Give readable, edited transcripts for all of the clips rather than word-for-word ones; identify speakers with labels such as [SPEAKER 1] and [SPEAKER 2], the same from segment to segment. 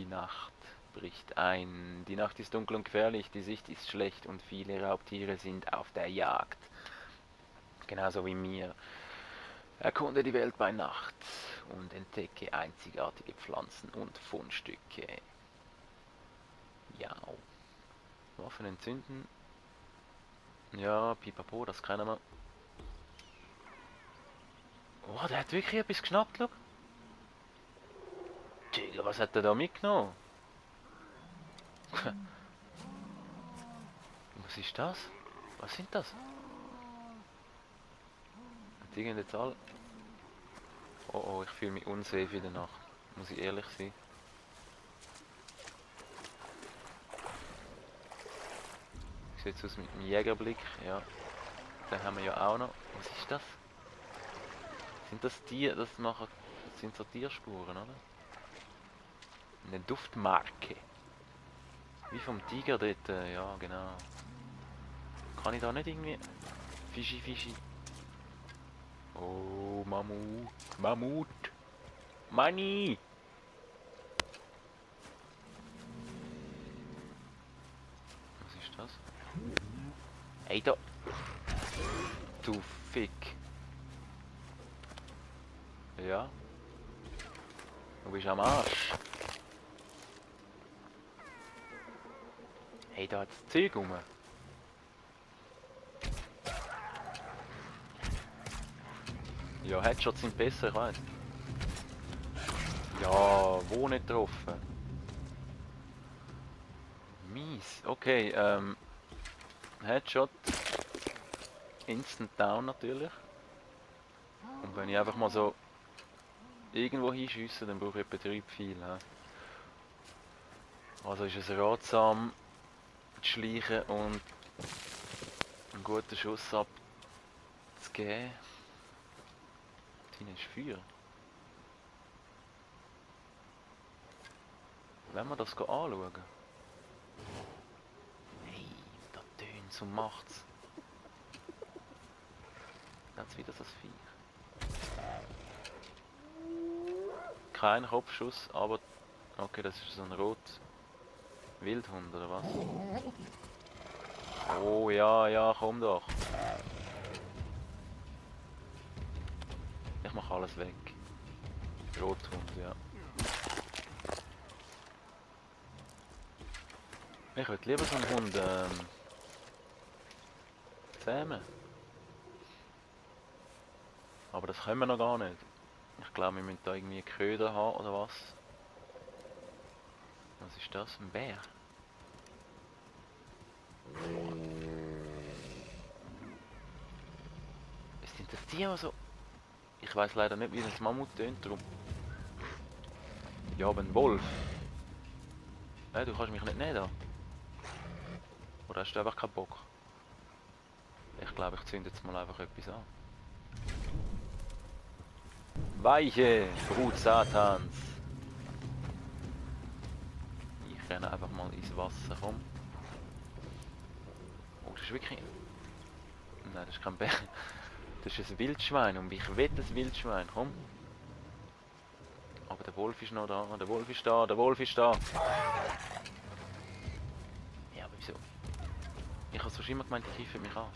[SPEAKER 1] Die Nacht bricht ein. Die Nacht ist dunkel und gefährlich, die Sicht ist schlecht und viele Raubtiere sind auf der Jagd. Genauso wie mir. Erkunde die Welt bei Nacht und entdecke einzigartige Pflanzen und Fundstücke. Ja. Waffen entzünden. Ja, pipapo, das kennen wir. Oh, der hat wirklich etwas geschnappt, schau. Digga, was hat er da mitgenommen? Was ist das? Was sind das? Hat irgendeine Zahl? Oh oh, ich fühle mich unsafe in der Nacht. Muss ich ehrlich sein. Sieht aus mit dem Jägerblick, ja. Den haben wir ja auch noch. Was ist das? Sind das Tiere, das sind so Tierspuren, oder? Eine Duftmarke. Wie vom Tiger dort, ja genau. Kann ich da nicht irgendwie... Fischi, Fischi. Oh, Mammut. Mammut. Money. Was ist das? Hey da. Du Fick. Ja. Du bist am Arsch. Hey, da hat das Zeug rum. Ja, Headshots sind besser, ich weiß. Ja, wo nicht getroffen? Mies. Okay, Headshot. Instant down natürlich. Und wenn ich einfach mal so irgendwo hinschieße, dann brauche ich etwa 3 Pfeile. Also ist es ratsam, zu schleichen und einen guten Schuss abzugeben. Drin ist Feuer. Wenn wir das anschauen. Hey, da tönt's und macht's. Jetzt wieder das Viech. Kein Kopfschuss, aber... Okay, das ist so ein rot Wildhund, oder was? Oh ja, ja, komm doch. Ich mach alles weg. Rothund, ja. Ich würde lieber so einen Hund zähmen. Aber das können wir noch gar nicht. Ich glaube, wir müssen da irgendwie Köder haben oder was. Was ist das? Ein Bär? Was sind das Tiere so? Ich weiß leider nicht, wie das Mammut tönt drum. Ja, aber ein Wolf. Hey, du kannst mich nicht nehmen da. Oder hast du einfach keinen Bock? Ich glaube, ich zünde jetzt mal einfach etwas an. Weiche, Brut Satans. Ich renne einfach mal ins Wasser, komm. Oh, das ist wirklich... Nein, das ist kein Bär. Das ist ein Wildschwein und ich will das Wildschwein, komm. Aber der Wolf ist noch da, der Wolf ist da, der Wolf ist da. Ja, aber wieso? Ich habe so immer gemeint, die greifen mich an.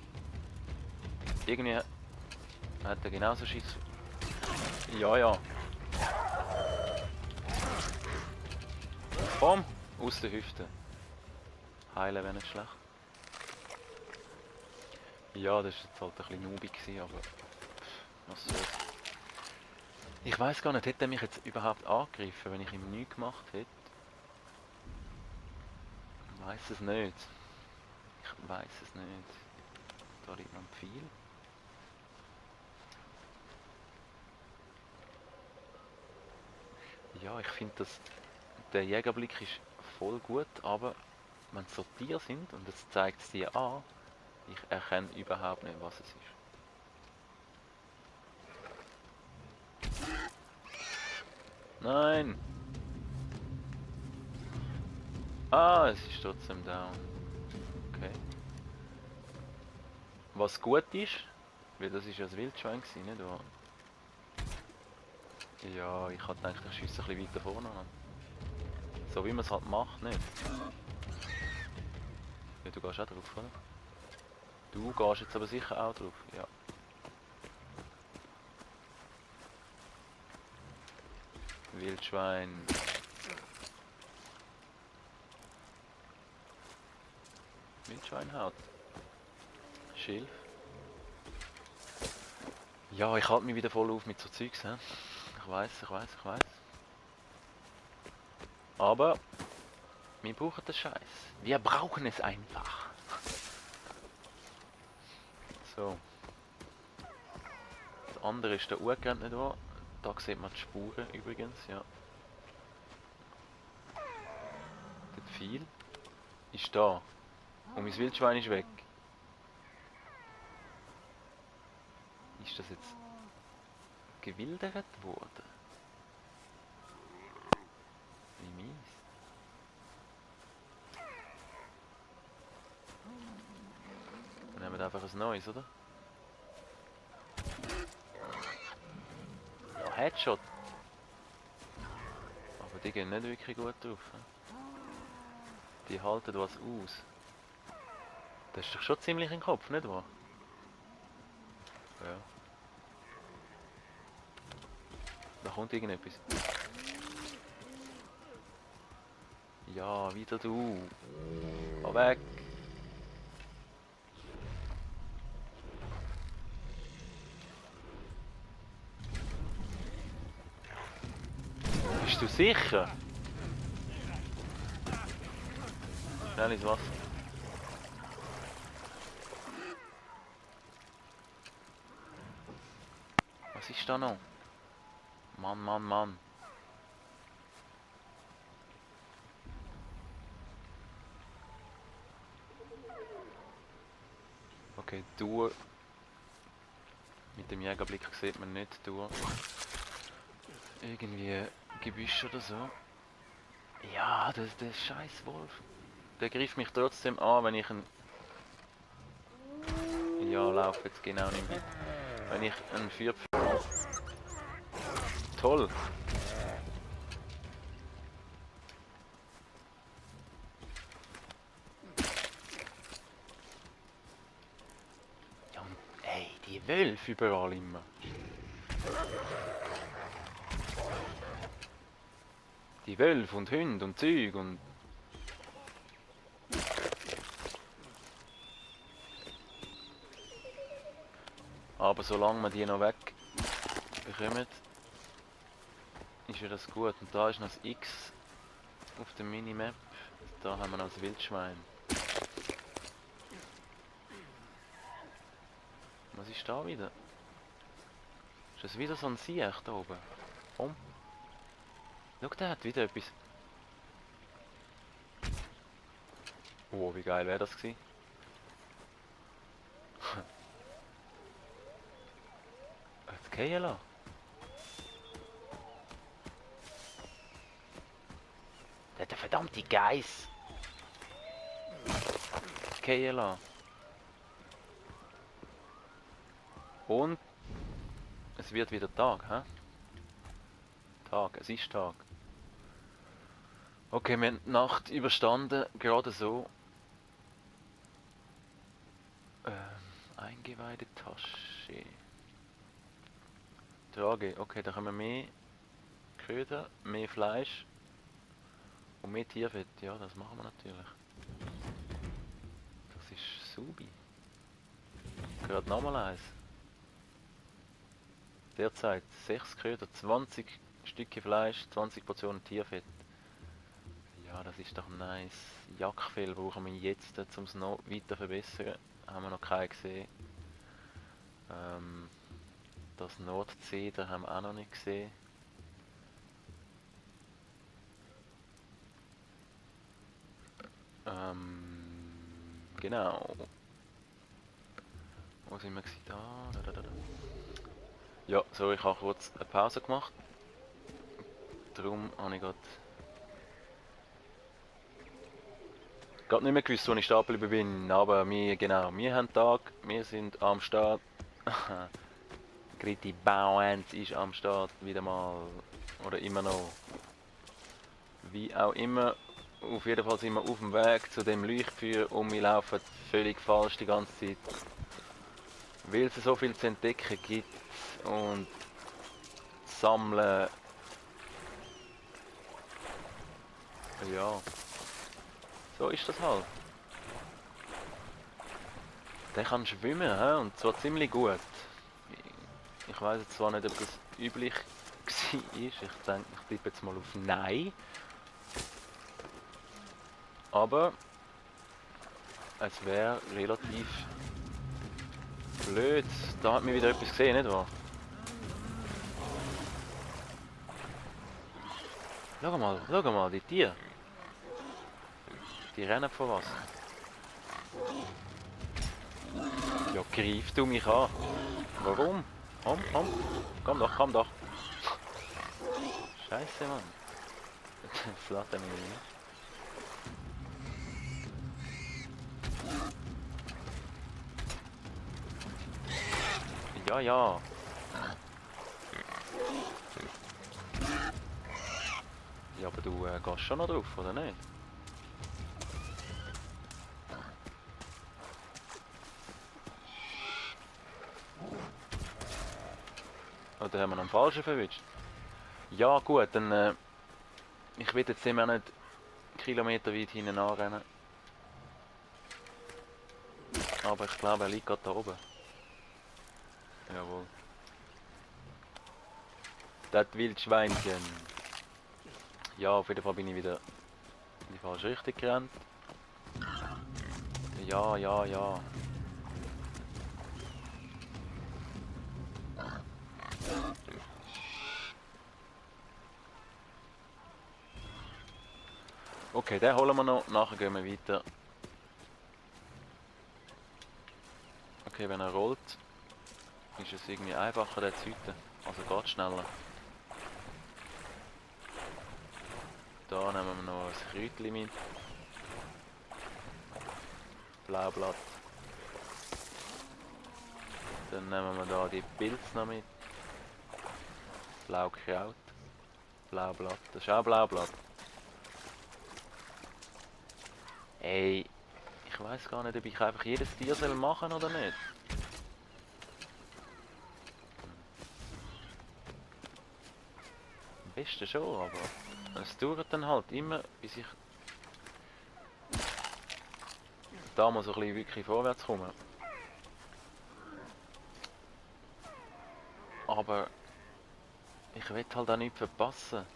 [SPEAKER 1] Irgendwie hat er genauso Schiss. Ja, ja. Komm, aus der Hüfte. Heilen wäre nicht schlecht. Ja, das war jetzt halt ein bisschen noobig, aber was soll's. Ich weiß gar nicht, hätte er mich jetzt überhaupt angegriffen, wenn ich ihm nichts gemacht hätte? Ich weiß es nicht. Ich weiß es nicht. Da liegt noch ein Pfeil. Ja, ich finde, der Jägerblick ist voll gut, aber wenn es so Tiere sind und es zeigt es dir an, ich erkenne überhaupt nicht, was es ist. Nein! Ah, es ist trotzdem down. Okay. Was gut ist, weil das ist ja das Wildschwein gewesen, nicht wahr? Ja, ich hatte gedacht, ich schiesse ein bisschen weiter vorne an. So wie man es halt macht, nicht? Ja, du gehst auch drauf, oder? Du gehst jetzt aber sicher auch drauf, ja. Wildschwein. Wildschweinhaut. Schilf. Ja, ich halte mich wieder voll auf mit so Zeugs, hä? Ich weiß. Aber wir brauchen den Scheiß. Wir brauchen es einfach. So. Das andere ist der Uhrgrenz nicht da. Da sieht man die Spuren übrigens, ja. Der Pfeil ist da. Und mein Wildschwein ist weg. Ist das jetzt gewildert worden? Wie mies. Dann nehmen wir einfach ein neues, oder? Ja, Headshot. Aber die gehen nicht wirklich gut drauf. He? Die halten was aus. Das ist doch schon ziemlich im Kopf, nicht wahr? Ja. Da kommt irgendetwas. Ja, wieder du. Geh weg. Bist du sicher? Schnell ins Wasser. Was ist da noch? Mann. Okay, du. Mit dem Jägerblick sieht man nicht durch. Irgendwie Gebüsch oder so. Ja, der scheiß Wolf. Der greift mich trotzdem an, wenn ich einen... Ja, lauf jetzt genau nicht mit. Wenn ich einen Feuerpfeil... Toll! Ja, und ey, die Wölfe überall immer. Die Wölfe und Hunde und Zeug und... Aber solange wir die noch weg bekommen, ist ja das gut. Und da ist noch das X auf der Minimap. Da haben wir noch das Wildschwein. Was ist da wieder? Ist das wieder so ein Siech da oben? Komm. Schau, der hat wieder etwas. Oh, wie geil wäre das gewesen? Jetzt gehen lassen. Der hat eine verdammte Geiss. Gehen lassen. Und es wird wieder Tag, hä? Tag, es ist Tag. Okay, wir haben die Nacht überstanden, gerade so. Eingeweide-Tasche. Trage, okay, da haben wir mehr Köder, mehr Fleisch und mehr Tierfett. Ja, das machen wir natürlich. Das ist subi. Gerade nochmal eins. Derzeit 6 Köder, 20 Stücke Fleisch, 20 Portionen Tierfett. Ja, das ist doch nice. Jagdfell brauchen wir jetzt, um es noch weiter verbessern. Haben wir noch keinen gesehen. Das Nordzeder haben wir auch noch nicht gesehen. Genau. Wo sind wir gewesen? Da. Ja, sorry, ich habe kurz eine Pause gemacht. Darum habe ich gerade nicht mehr gewusst, wo ich stehen geblieben bin. Aber wir haben Tag, wir sind am Start. Griti Bauens ist am Start, wieder mal. Oder immer noch. Wie auch immer, auf jeden Fall sind wir auf dem Weg zu dem Leuchtfeuer und wir laufen völlig falsch die ganze Zeit. Weil es so viel zu entdecken gibt und sammeln. Ja, so ist das halt. Der kann schwimmen, he? Und zwar ziemlich gut. Ich weiß jetzt zwar nicht, ob das üblich war. Ich denke, ich tippe jetzt mal auf Nein. Aber es wäre relativ blöd. Da hat mir wieder etwas gesehen, nicht wahr? Schau mal, die Tiere. Die rennen von was? Ja, greif du mich an. Warum? Komm, komm. Komm doch, komm doch. Scheiße, Mann. Das lässt er mir nicht. Ja, ja. Ja, aber du gehst schon noch drauf, oder nicht? Oder haben wir noch einen falschen verwischt? Ja gut, dann ich will jetzt immer nicht Kilometer weit hinten anrennen. Aber ich glaube, er liegt gerade da oben. Jawohl. Das Wildschweinchen. Ja, auf jeden Fall bin ich wieder in die falsche Richtung gerannt. Ja, ja, ja. Okay, den holen wir noch. Nachher gehen wir weiter. Okay, wenn er rollt, ist es irgendwie einfacher, den zu hüten. Also geht schneller. Da nehmen wir noch ein Kräutchen mit. Blaublatt. Dann nehmen wir da die Pilze noch mit. Blaukraut. Blaublatt. Das ist auch Blaublatt. Ey, ich weiß gar nicht, ob ich einfach jedes Tier soll machen oder nicht. Am besten schon, aber es dauert dann halt immer, bis ich da mal so ein bisschen wirklich vorwärts komme. Aber ich will halt auch nichts verpassen.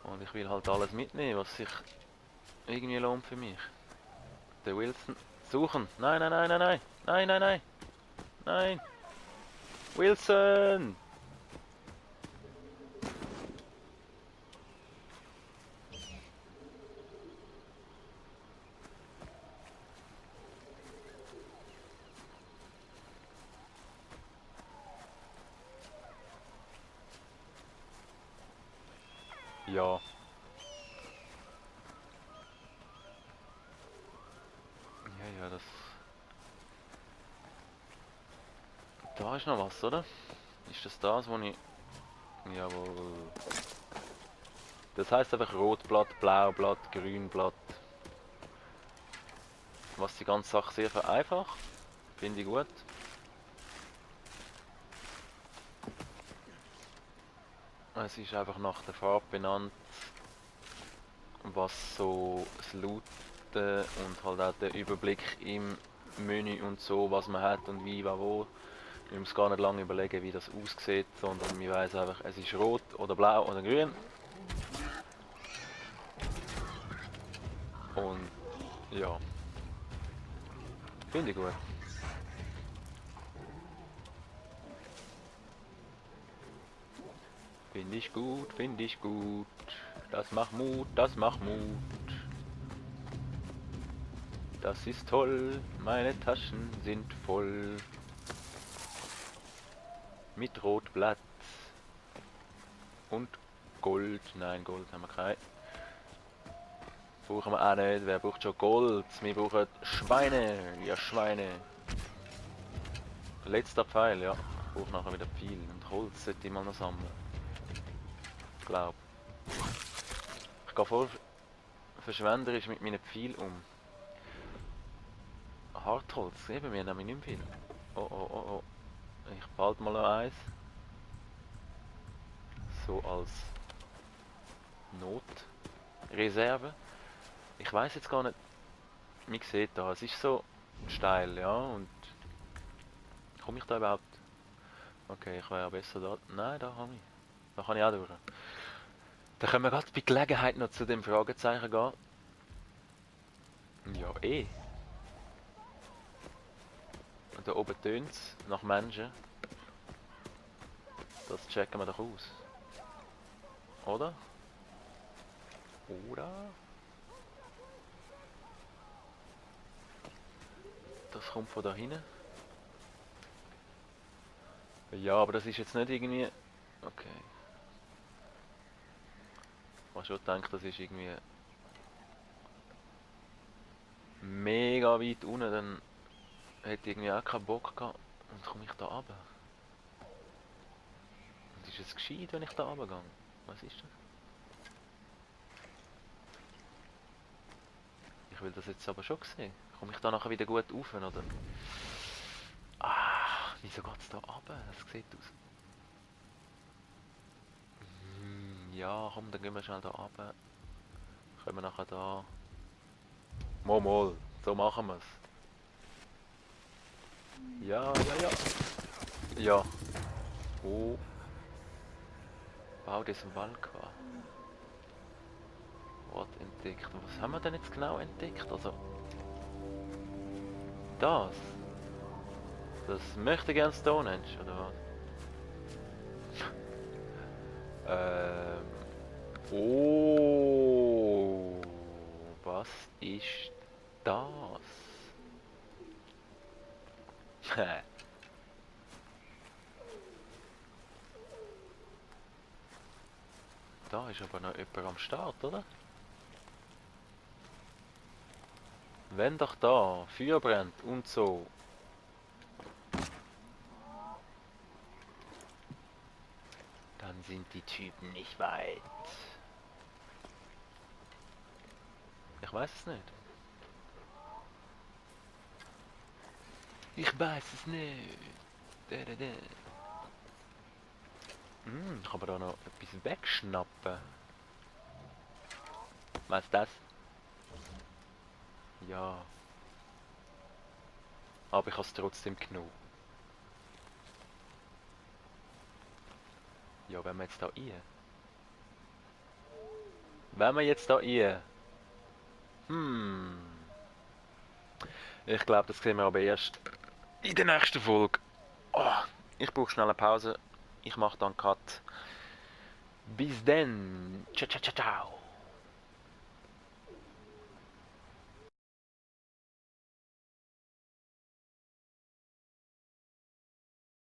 [SPEAKER 1] Und ich will halt alles mitnehmen, was sich irgendwie lohnt für mich. Der Wilson suchen. Nein, nein, nein, nein, nein. Nein, nein, nein. Nein. Wilson! Ja. Ja, ja, das... Da ist noch was, oder? Ist das, wo ich... Jawohl. Das heißt einfach Rotblatt, Blaublatt, Grünblatt. Was die ganze Sache sehr vereinfacht. Finde ich gut. Es ist einfach nach der Farbe benannt, was so das Looten und halt auch der Überblick im Menü und so, was man hat und wie, wo. Wir müssen gar nicht lange überlegen, wie das aussieht, sondern wir wissen einfach, es ist rot oder blau oder grün. Und ja, finde ich gut. Finde ich gut, finde ich gut. Das macht Mut, das macht Mut. Das ist toll, meine Taschen sind voll. Mit Rotblatt und Gold. Nein, Gold haben wir kein. Brauchen wir auch nicht. Wer braucht schon Gold? Wir brauchen Schweine. Ja, Schweine. Letzter Pfeil, ja. Ich brauche nachher wieder Pfeil. Und Holz sollte ich mal noch sammeln. glaube. Ich gehe voll verschwenderisch mit meinen Pfeilen um. Hartholz, eben, wir nehmen nicht mehr viel. Oh, oh, oh, oh. Ich behalte mal noch eins. So als Notreserve. Ich weiß jetzt gar nicht, man sieht da, es ist so steil, ja, und komme ich da überhaupt? Okay, ich wäre ja besser da. Nein, da habe ich. Da kann ich auch durch. Dann können wir gerade bei Gelegenheit noch zu dem Fragezeichen gehen. Ja, eh. Und da oben tönt es nach Menschen. Das checken wir doch aus. Oder? Oder? Das kommt von da hinten. Ja, aber das ist jetzt nicht irgendwie... Okay. Ich habe schon gedacht, das ist irgendwie... mega weit unten, dann hätte ich irgendwie auch keinen Bock gehabt. Und komme ich da runter. Und ist es gescheit, wenn ich da runtergehe? Was ist das? Ich will das jetzt aber schon sehen. Komme ich da nachher wieder gut rauf, oder? Ah, wieso geht es da runter? Das sieht aus. Ja, komm, dann gehen wir schnell da runter. Können wir nachher da... Mal, so machen wir es. Ja, ja, ja. Ja. Oh. Bau diesen Balkon. What entdeckt? Was haben wir denn jetzt genau entdeckt? Also... Das. Das möchte gern Stonehenge, oder was? Oh. Was ist das? Da ist aber noch jemand am Start, oder? Wenn doch da Feuer brennt und so. Dann sind die Typen nicht weit. Ich weiß es nicht. Ich weiß es nicht. Ich kann mir da noch etwas wegschnappen. Was ist das? Ja. Aber ich habe es trotzdem genommen. Ja, wenn wir jetzt da rein. Wenn wir jetzt da rein. Ich glaube, das sehen wir aber erst in der nächsten Folge. Oh, ich brauche schnell eine Pause. Ich mache dann einen Cut. Bis dann. Ciao, ciao, ciao, ciao.